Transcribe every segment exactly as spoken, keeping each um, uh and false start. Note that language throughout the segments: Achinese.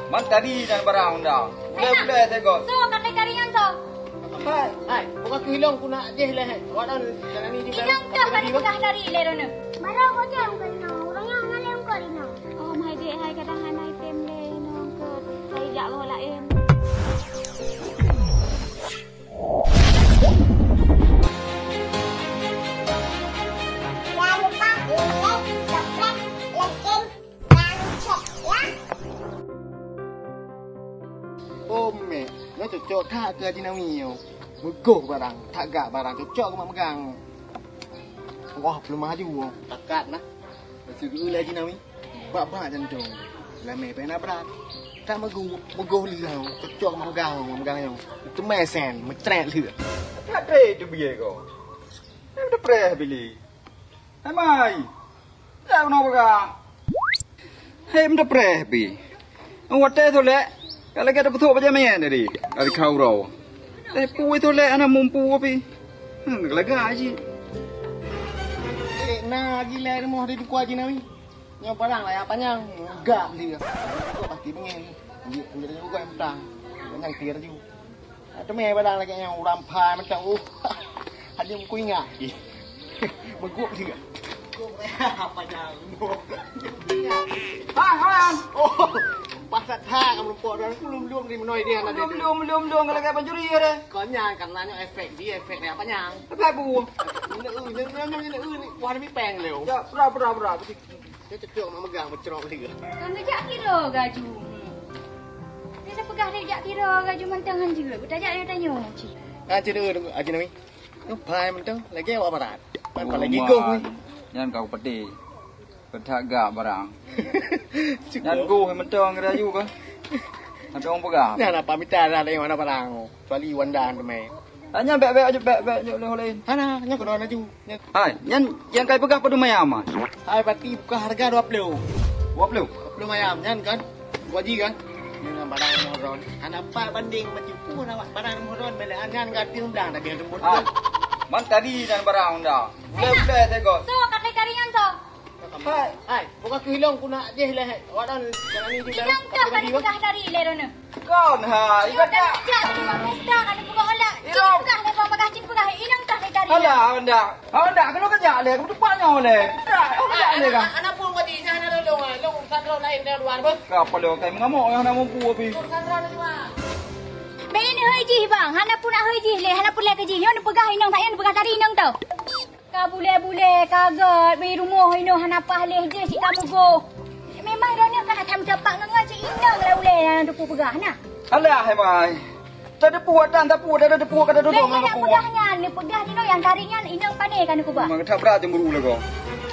Man tadi dan barang unda. Ulèe-ulèe sagot. So, katai kari nyan so. Hai, hai, bukan keu ilong ku nak jeh leh. Awak dah jangan ni juga. Inong ka bari peugah dari lé droeneuh. Barang kau jam kali nang, urang nyang hana lé ungkot inong. Oh, mai dek hai kadang hana item lé inong ke. Hai jak roh laén. Jangan lupa like, subscribe, dan share ya. Oh, mek, nyoe cocok that keu Haji Nawi nyoe. Meugoh barang, that gak barang, cocok keu mak meugang. Wah, peuleumah aju. Takat nah. Lepas tu lé Haji Nawi. Bak-bak jantung. Lamé pih na brat. Tak meugoh, meugoh lé, cocok mak meugang, mak meugang nyoe. Teumé sen, meucret lé. Tapi ada tu biaya kau. Ada preh bili. Hai mai. Ya keunoe peugah. Hai meuteupréh pi. Watèe tolek ka lagèe tapeusok bajèe manyèt tadi. Dari kau rau. Tapi pue tolek hana mumpu pi. Hmm, lagèe aji. Eh, na gilai rumoh di dukua jinoe. Nyoe barang laya panyang, gak dia. Kok pasti pengen. Dia pengen juga yang petang. Yang tiar juga. Teumé barang lagèe nyan urang phai mantong uh. Hana ku ingat. Meugup juga. Apa nyang? Hai, hai. Oh, pasat ha kamu lupa dan aku lom-lom di menoi dia nak. Lom-lom, lom-lom kalau kayak pancuri ya deh. Kau nyan karena nyoe efek dia, efek dia apa nyang? Apa bu? Ini uh, ini uh, ini uh, ini wah demi peng leo. Ya, pura, pura, pura. Dia cocok mak megang, bercerok lagi. Kan jak kira gaju. Dia dah peugah dia jak kira gaju mantong han jeuet. Udah jak dia tanya cik. Ah, cik dulu, Haji Nawi. Nyoe phai mantong, lagi awak barat. Pan lagi goh. Nyan kau pedih. Keutak gak barang. Nyan goh mantong gaju kah? Ada orang peugah. Nyan apa mita dah lain mana barang. Kecuali Wanda teumé. Hanya bèk-bèk aja bèk-bèk jok lé lain. Hana, nyoe keunoe laju. Hai, nyan nyang kai peugah padum ayam, ah? Hai, pati buka harga dua puluh. Dua puluh? Dua puluh ayam, nyan kan? Dua ji kan? Nyan barang Ramadan. Hana pat banding macam pun awak barang Ramadan, bela nyan gading blang tapi ada pun. Hai, man tadi dan barang dah. Ulèe-ulèe sagot. So, katai kari nyan so. Hai, hai, bukan keu ilong ku nak jeh leh. Awak dah jangan ni juga. Inong ka bari peugah dari lé droeneuh. Kon ha, ibadah. Cik peugah lé bang bagah cik peugah inong ka dari. Alah, anda. Anda kena kejak leh, aku tempat nyawa leh. Dah, aku kejak leh kah? Anak pun mati, jangan ada dong. Long sandro lain dari luar bos. Kapa lo kai mengamuk yang nak mampu api. Long sandro dari luar. Bini hoi jih bang, hana pun nak hoi jih leh, hana pun leh ke jih. Nyoe peugah inong tak, nyoe peugah dari inong tu. Ka bulèe-bulèe, ka gèt, bak rumoh inoe hana paih lé jih cit ka meugoh. Memang droeneuh ka that meucapak ngon-ngon cit inong lé ulèe nyang teupeu peugah na. Alah, hai mai. Tadeupeu atan, tadeupeu, tadeupeu ka tadeudong ngon peugah nyan, neupeugah jinoe nyang kari nyan inong pané ka neukeubah. Memang that brat cemburu lé kau.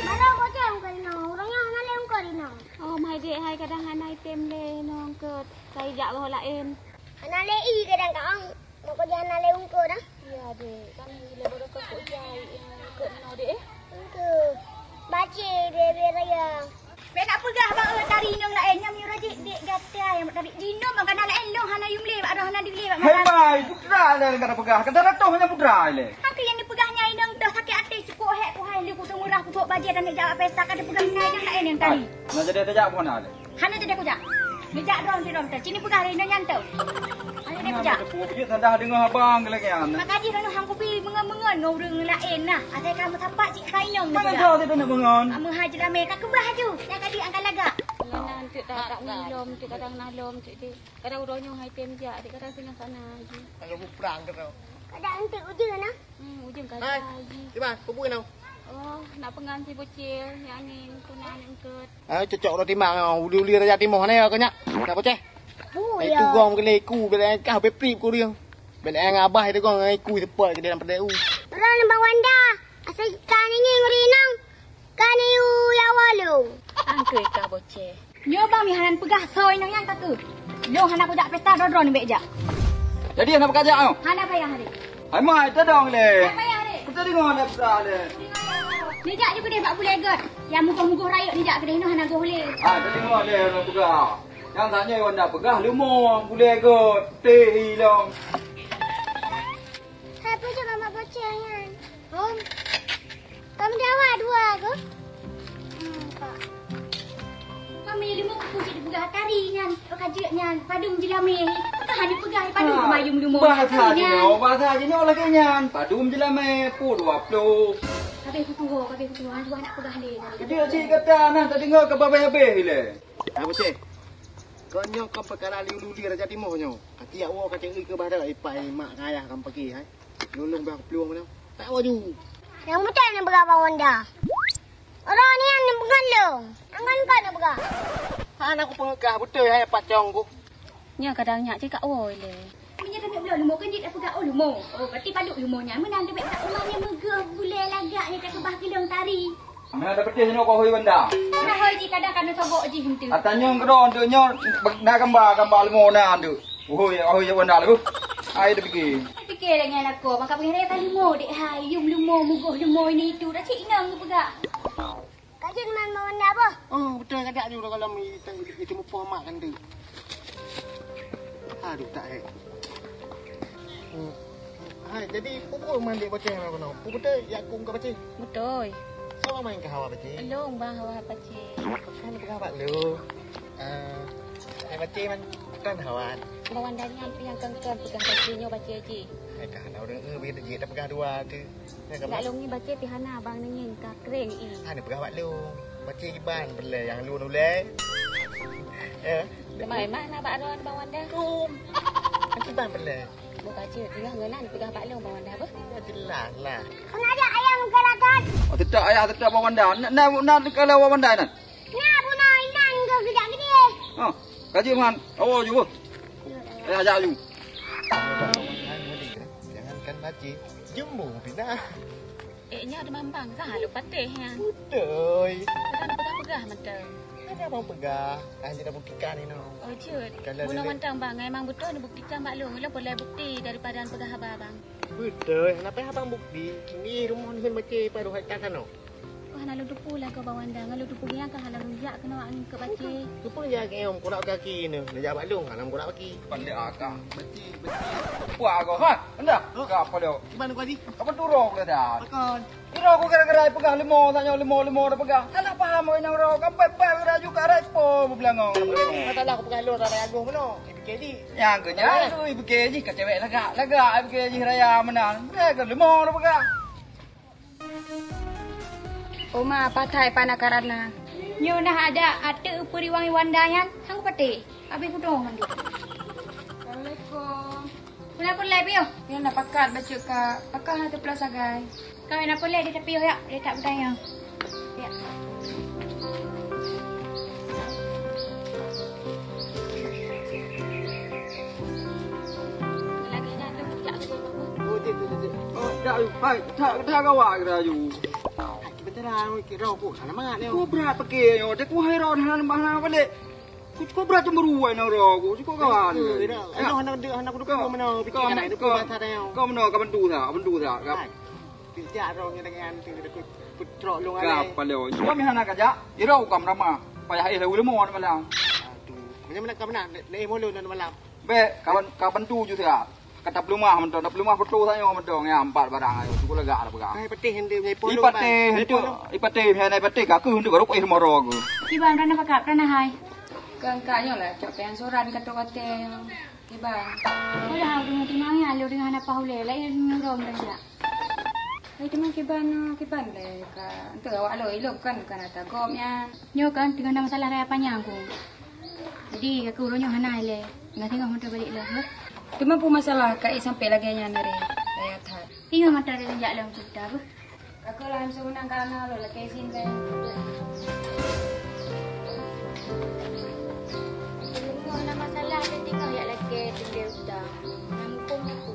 Mana bocah bukan inong, urang nyang hana lé ungkot inong. Oh, mai dek hai kadang hana item lé inong ke kai jak roh laén. Hana lé i kadang kaong. Mako jana lé ungkot dah. Ya dek, kami lé baru kok jai ungkot no dek eh. Ungkot. Baci bebe raya. Bèk nak peugah bak eu tari inong laén nyang meunyoe rajik dek gata nyang tari jinoe maka na laén long hana yum lé bak roh hana dilé bak. Hai mai putra lé kata peugah kata ratoh hanya putra lé. Haki nyang dipeugah nyai inong toh sakét até cukôp hék kuhai lé kuteumurah kutok bajèe dan jak bak pesta ka dipeugah nyai inong laén nyang tari. Nah jadi ada jak pun ada. Hana teuh kujak. Neujak droe sidroe teuh. Cini peugah lé nyan teuh. Hana teuh kujak. Teupeue beujeuet sadah deungoe abang lagèe nyan. Maka jih droeneuh han kubi meungon-meungon ngon ureueng laén nah. Asai ka meusapat cit ka inong. Mana jauh teuh nak meungon? Meuhai jeulamé ka keubah aju. Nyang ka di angka lagak. Nyan teuh dah tak milom teuh kadang nah lom teuh deh. Kadang uroe nyoe hai tem jak deh kadang singoh sana aju. Kalau muprang ke tau. Kadang entek ujeuen nah. Hmm, ujeuen ka aju. Hai, Iban, peubui nau. Oh, nak peungan si bocil, nyang angin, kuna angin eungkot. Ah, cocok uroe timang, ah, uli-uli raja timoh na ya, kau nyak. Nak poceh? Hai, tugong keu lé iku, bèk lé kah beprip ku rieng. Bèk lé ngabah tugong ngon iku seupôt keu dalam peude u. Ron Bang Wanda, asai ka ninging rinong, ka niu ya walong. Angkeu ka boceh. Nyoe bang mi hana peugah soe inong nyan ka keuh. Lôn hana kujak pesta droe-droe nibèk jak. Jadi hana peugah jak nyoe? Hana payah deh. Hai mai tadong lé. Hana payah deh. Kita dengar dah peugah lé. Nijak ju keudeh bak bulèe gèt. Nyang mugoh-mugoh rayeuk nijak keudeh nyoe hana goh lé. Ah, tadi ngoe lé ureueng peugah. Nyang tanyong anda peugah leumo bulèe gèt teh ilong. Hai pucuk mamak bocah nyan. Om. Kamu dawa dua ke? Hmm, Pak. Kamu Leumo peue cit dipeugah tari nyan, oh, ka jeuet nyan, padum jeulamé. Ka hana peugah padum Ah, mayum leumo. Bahasa jinoe, bahasa jinoe lagèe nyan. Padum jeulamé, pue dua ploh. Habéh kutuho, habéh kutuho. Hana tuha nak peugah lé. Jadi cit gata nah tadeungö ka babah habéh ilèe. Hai Bacé. Kau nyoe kon peukara liu-liu di Raja Timoh nyoe. Ka tiep woe ka ceurik keu barat ipai mak kayah kam pagi hai. Lôn-lôn bah plueng meunan. Tak waju. Nyang beutôi neupeugah Bang Wanda. Uroe nyan neupeugah lôn. Angan ka neupeugah. Hana kupeugah beutôi hai pacong ku. Nyan kadang nyak cit ka woe lé. Meunyoe teubiet bloe leumo kan jeuet tapeugah oh leumo. Oh, berarti padum leumo nyan meunan teubiet kat uma nyan meugeuh gulèe lagak nyan takeubah geulong tari. Meunan tapeuteh nyoe keuhôi Wanda. Keuhôi jih kadang ka neusobok jih enteuk. Ata nyoe keudroe enteuk nyoe na gamba, gamba leumo na enteuk. Uhôi, uhôi Wanda leuh. Ai tapike. Tapike lagèe nyan lakoe, maka peugah raya ka leumo dek hai, yum leumo, mugoh leumo ini itu. Dah cit inong geupeugah. Ka jeuet man Bang Wanda boh? Oh, beutôi ka jak ju dalam itu mupoh mak kan tu. Aduh, tak eh. Hmm. Hai, jadi pukul mandi bacé mana kena? Pukul beutôi yak kum ka bacé. Beutôi. Siapa main ke hawa bacé? Long bang hawa bacé. Kan peugah bak lu. Eh, hai bacé man kan hawa. Bang Wanda nyan tu nyang kengkeng peugah bacé nyoe bacé jih. Hai ka hana ureueng eh bagi jih dah peugah dua tu. Nak lôn ngieng bacé pih hana bang neungieng ka kreng i. Hana peugah bak lôn. Bacé kiban peureulèe nyang lôn ulèe. Eh. Teuma emang na bak droen Bang Wanda. Kum. Kiban peureulèe. Buka cit tingah ngeunan peugah bak lôn Bang Wanda beuh. Ya jelas lah. Kena ada ayam galakan. Oh, tetap ayah tetap Bang Wanda. Nak nak nak kalau Bang Wanda nan. Nah, bunoe inong geuh geujak geude. Ha, ka jeuet man. Awoe ju beuh. Ayah jak ju. Jangankan bacé, jumbo pih na. Eh, nyoe di mambang sah lôn patéh nyan. Beutôi. Kadang peugah-peugah mantong. Ada abang peugah, kan jeuet buktikan inoe. Oh, jeuet. Kalau bunoe mantong bang, memang beutôi neubuktikan bak lôn. Lôn peureulèe bukti daripada peugah haba bang. Beutôi, hana payah abang bukti. Ni rumoh nihon bacé padoh hekta tanoh. Wah, hana lôn teupeue lagoe Bang Wanda, ngon lôn teupeue nyan ka hana lôn jak keunoe angén keu bacé. Teupeue jak keu nyang meukurak kaki nyoe, neujak bak lôn hana meukurak kaki. Pandai akang, beti, beti. Puak aku, ha? Anda? Ka apa dia? Gimana kau ji? Apa turun ke dah? Pakon. Kira aku gara-gara peugah leumo, tanya leumo, leumo dah peugah. Salah paham kau inong roh, kan baik-baik udah juga rai po beulangong. Masalah aku peugah lôn rai agoh meunoe. Ipike ji. Nyang keu nyan tu ipike ji ka cewek lagak, lagak ipike ji raya meunan. Rai ke leumo dah peugah. Oma, patai pana karana. Nyoe nah ada ate peuriwang Iwanda nyan, hang patéh. Habéh kudong mandum. Assalamualaikum. Pula pun lai piyoh. Nyoe na pakat bacut ka. Pakat hana teupeula sagai. Kawin apa lé di tapi ya, dia tak bertanya. Ya. Lagi jatuh, jatuh. Oh, dia tu, dia tu. Oh, dah, hai, tak, tak gawa kita aju. Hai, kita terang, kita rokok, sana mak ni. Kau berat pakai, oh, dia kau hai ron, hana, hana balik. Ku cukup berat cemburu ai nang roh ku, cukup kawan. Eh, dah. Aduh, hana dek, hana kudu kudu meunoe, pikir kau, kau, kau meunoe, kau bantu tak, bantu tak, kau. Hai. Pijak roh nyan dengan tu, ku, ku trok long alai. Kau palo. Kau meuhana kajak, ira ukam ramah. Payah eh lagu lemo malam. Aduh. Macam mana kau nak, nak, nak eh mulu malam? Bek, kawan, kau bantu ju tak. Kata peulumah mantong, dah peulumah beutôi tanyoe mantong, ya, empat barang ayo, cukup lega dah pegang. Hai, peutih hende, nyai polo, ipatih, Bang. Nyai polo. Ipatih, ya, nyai patih, kaku hende baru paih moro aku. Iban, rana pakak, rana hai. Kang kak nyoe lah, cok payang soran kata-kata. Iban. Udah, aku dengar timang ya, lu dengar apa uleh, lain nurung dah ya. Hai, teuma kiban, kiban lé ka. Enteuk awak lôn ilôn kan, kan ata gob nyan. Nyoe kan teungoh na masalah raya panyang ku. Jadi, aku uroe nyoe hana ilèe. Teungoh-teungoh meuteubalik lom, beuh. Teuma peue masalah ka ék sampai lagèe nyan, Are? Raya that. Ingat mata dari jak lom cerita, beuh. Aku lah langsung menang karena lo lagi izin kan. Teungoh na masalah, teungoh jak lagèe teuntèe utang. Nyang huköm aku.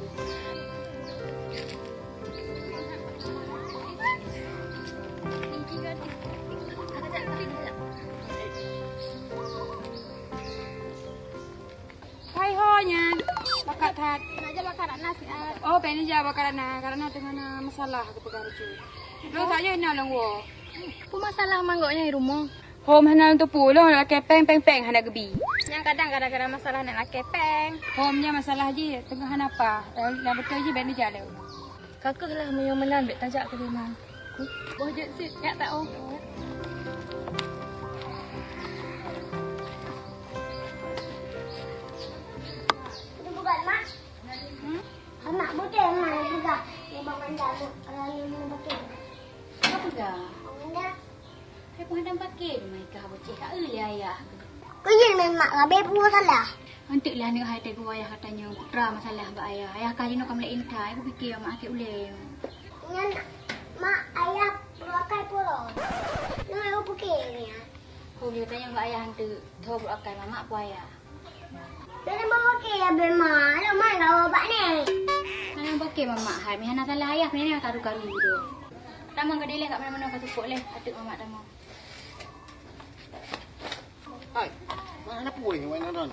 Hai ho nyan, bakat that. Nak jak bakat anak siat. Oh, bèk neujak bakat anak, karena teungoh na masalah geupeugah bacut. Lôn saja na lôn woe. Peue masalah manggok nyan di rumoh? Hom hana lôn teupeu, lôn lakèe péng, péng, péng hana geubi. Nyan kadang gara-gara masalah nyan lakèe péng. Hom nyan masalah jih, teungoh hana paih. Nyang beutôi jih bèk neujak lé. Ka keuh lah meunyoe meunan bèk tajak keu lôn. Boh jeuet sit, jak ta-o. Hai peue hana paké, mai kah boceh ka eu lé ayah. Kujeuet ngon mak, ka abéh peue salah. Eunteuk lah aneuk hai teugô ayah gata nyoe, peue teuma masalah bak ayah. Ayah kah jinoe ka meulét intat, kupiké mak sakét ulèe. Nyan mak, ayah peurukai pulo. Nyoe kupiké nyan. Kujeuet tanyong bak ayah eunteuk, tho peurukai mamak peue ayah. Jangan bawa ke ya bema, lo mai gawa bak ni. Hana paké mamak hai, meuhana salah ayah, meuhana karu-karu tu. Tamong gadeh leh kat mana-mana ka seupôt leh, ateuk mamak tamong. Hai, mana anak puai, mana don?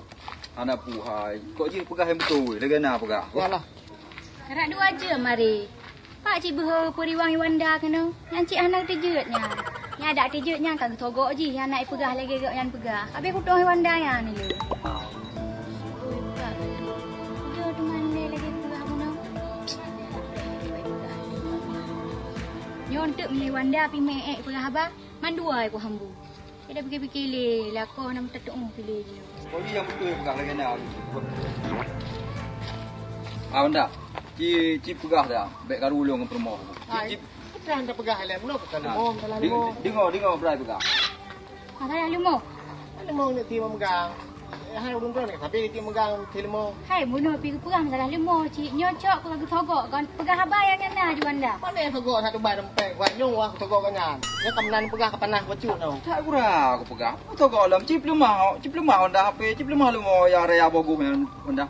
Anak puai, kok jih peugah nyang beutôi, lagèe na peugah. Yalah. Karak dua jeuem hari. Pak cit beuhe peuriwang Iwanda keunoe. Nyan cit hana teujeuet nyan. Nyan dak teujeuet nyan ka geutogok jih, hana ipeugah lagèe gobnyan peugah. Abéh kutoh Iwanda nyan lé. Ui, Pak. Udah teuma lé lagèe peugah bunoe. Nyoe eunteuk meunyoe Iwanda pih meu'èk peugah haba, mandua ku hambu. Ida pikir-pikir lé, lakoe hana meuteuteu'oh pi lé jinoe. Kok nyang beutôi peugah lagèe na. Ah, Wanda. Ci, ci peugah dah, bèk karu ulôn ngon peurumoh. Hai, ci, ci peugah dah peugah lé, meunoe bukan leumo, salah leumo. Deungö, deungö, brai peugah. Ah, salah leumo. Leumo ni ti memegang. Eh, hai, ureueng droe ni, tapi ti megang ti leumo. Hai, bunoe pi peugah masalah leumo, cit. Nyoe cok peugah geutogok, kon peugah haba nyang na ju Wanda. Pane togok satu bai dompet, wah nyong wah togok nyan. Nyoe ka meunan peugah ka panas bacut tau. Tak gura aku peugah. Togok lom, cip leumah, cip leumah Wanda H P, cip leumah leumo ya raya bogoh nyan Wanda.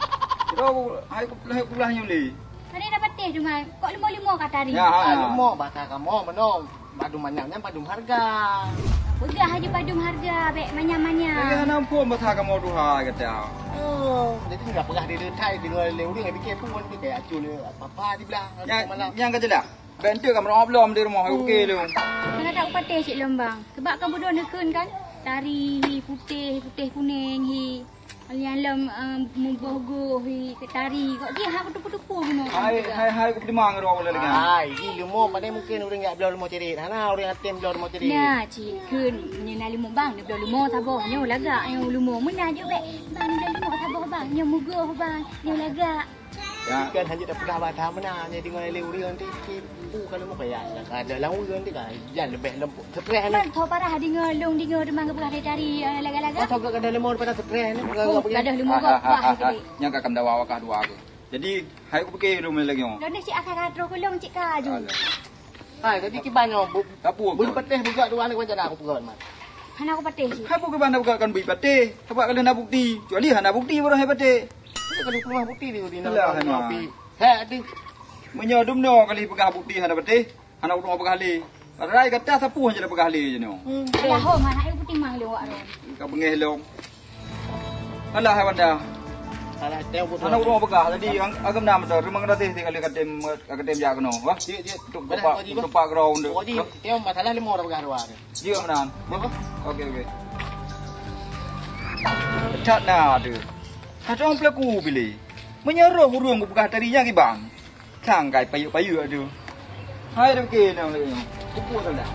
Kira aku, hai ku, hai ku lah nyuli. Pane na patéh tu, Man. Kok leumo-leumo ka tari? Ya, ha, ya. Leumo bahasa kamoe meunoe. Padum manyam nyan padum harga. Peugah aja padum harga, bèk manyam-manyam. Lagèe hana muphom bahasa kamoe tuha gata. Oh, jadi enggak peugah di deuthai deungö lé ureueng, bikeu pun bikeu acu lé papa di blah. Nyang, nyang ka jeulaih. Bèk enteuk ka meureu'op lom di rumoh, oke lom. Hana tapatéh cit lom, Bang. Sebab kan bunoe neukheun kan, tari hi putéh, putéh kunèng hi. Nyang lom, eh, muboh goh hi, keutari. Kok jih ha kutupu-tupu bunoe. Hai, hai, hai, kupeutimang droe ulèe lagèe nyan. Hai, jih leumo, padahai mungken ureueng jak bloe leumo ceret. Hana ureueng atem bloe leumo ceret. Nah, cit kheun, nyoe na leumo bang, bloe leumo saboh. Nyoe lagak, nyoe leumo. Meunan jeuet bèk. Bang, bloe leumo saboh bang. Nyoe mugoh bang. Nyoe lagak. Ya. Kan hana tapeugah bak taha meunan, nyoe deungö lé ureueng ti, ti bu ka leumo kaya. Ka ada lam ureueng ti ka. Jan leubeh lom. Stres ni. Man, tho parah deungö, lôn deungö teuma geupeugah dari tadi, eh, lagak-lagak. Oh, tho geuh gadoh leumo daripada stres ni. Oh, gadoh leumo geuh, wah, geuh. Nyang ka keuneuk dawa wakah dua geuh. Jadi, hai kupike lôn lagèe nyoe. Lôn ni cit akai ka troh keu lôn cit ka aju. Hai, jadi kiban nyoe, bu-, bui patéh bugak dua ni macam mana aku peugah, Man? Hana aku patéh cit. Hai, bui kiban dah bugak kan bui patéh. Sebab kalau na bukti. Kecuali hana bukti baru hai patéh. Itu kalau peugah bukti dia, dia nak. Alah, hana. Hai, adi. Meunyoe dumnoe kali peugah bukti hana patéh. Hana ureueng peugah lé. Padahai gata sapeue nyang peugah lé jinoe. Hmm. Alah, ho, man, hai peutimang lé wak ron. Ka beungèh lom. Alah, hai Wanda. Alah, teu beutôi. Hana ureueng peugah. Jadi, ang-, agam na meutuah. Terima kasih sekali katem, katem jak keunoe. Wah. Jeuet, jeuet. Untuk bapak, untuk Pak Grau, untuk. Pokok jih, teu masalah leumo dah peugah dua. Jeuet meunan. Apa? Oke, oke. That na tu. Ada orang pelaku pilih. Meunyoe roh ureueng peugah tadi nyan kiban. Sangkai payuk-payuk tu. Hai, dah bikin dah, dah. Tepuk dah, dah.